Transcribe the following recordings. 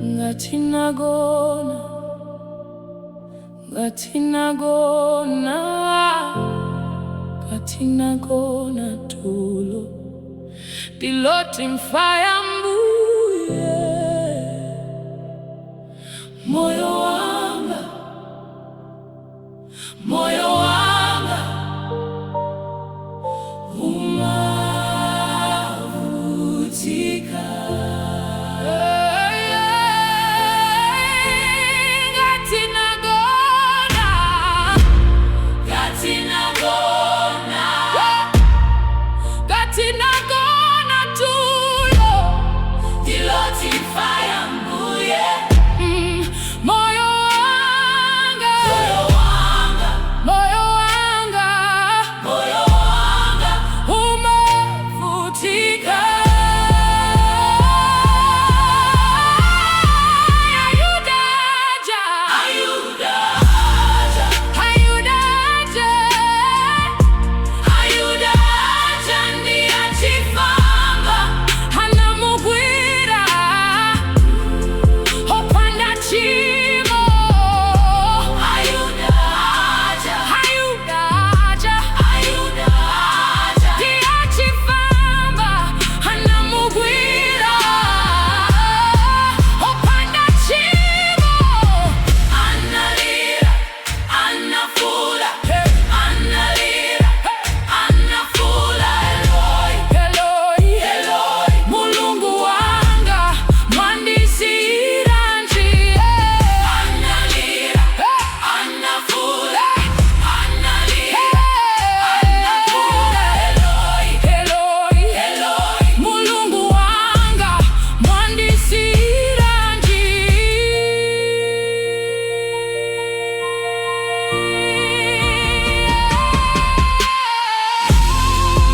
Ngati nagona, ngati nagona, ngati nagona tulo, ndiloti imfa ya Mbuye. Moyo wanga, moyo wanga umavutika. Ngati nagona, ngati nagona, ngati nagona tulo, ndiloti imfa ya Mbuye. Moyo wanga, moyo wanga, moyo wanga, moyo wanga umavutika. Ayuda aja, Ayuda aja, Ayuda aja, Ayuda aja ndi achifwamba anamugwira opanda tchimo. Ayuda aja, Ayuda aja, Ayuda aja ndi achifwamba anamugwira opanda tchimo. Analira, anafuula, analira, anafuula, Eloi, Eloi, Eloi, Mulungu wanga, mwandisiyiranji? Analira, anafuula, analira, anafuula, Eloi, Eloi, Eloi, Mulungu wanga, mwandisiyiranji?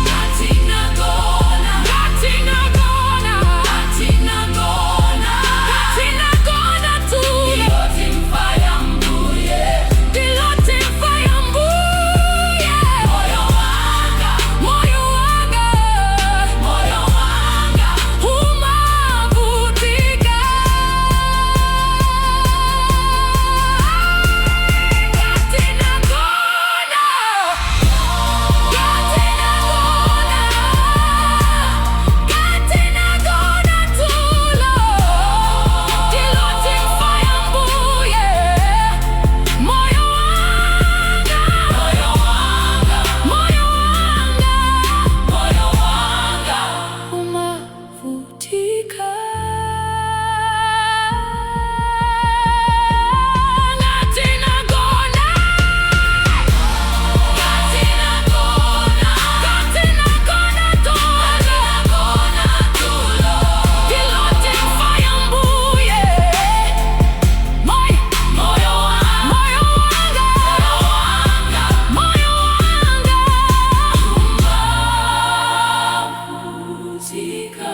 Ngati nagona, ngati nagona, ngati nagona, ngati nagona tulo, ndiloti imfa ya Mbuye, ndiloti imfa ya Mbuye. Moyo wanga, moyo wanga, moyo wanga umavutika. Ngati nagona, ngati nagona, ngati nagona tulo, ndiloti imfa ya Mbuye. Moyo wanga, moyo wanga, moyo wanga, moyo wanga umavutika. Ngati nagona, ngati nagona, ngati nagona tulo, ndiloti imfa ya Mbuye. Moyo wanga, moyo wanga, moyo wanga umavutika.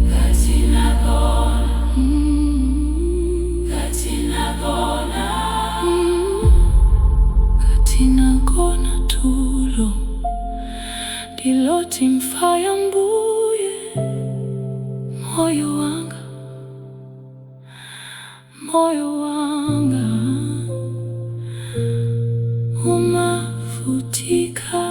Ngati nagona, ngati nagona, ngati nagona tulo, ndiloti imfa ya Mbuye. Moyo wanga, moyo wanga umavutika.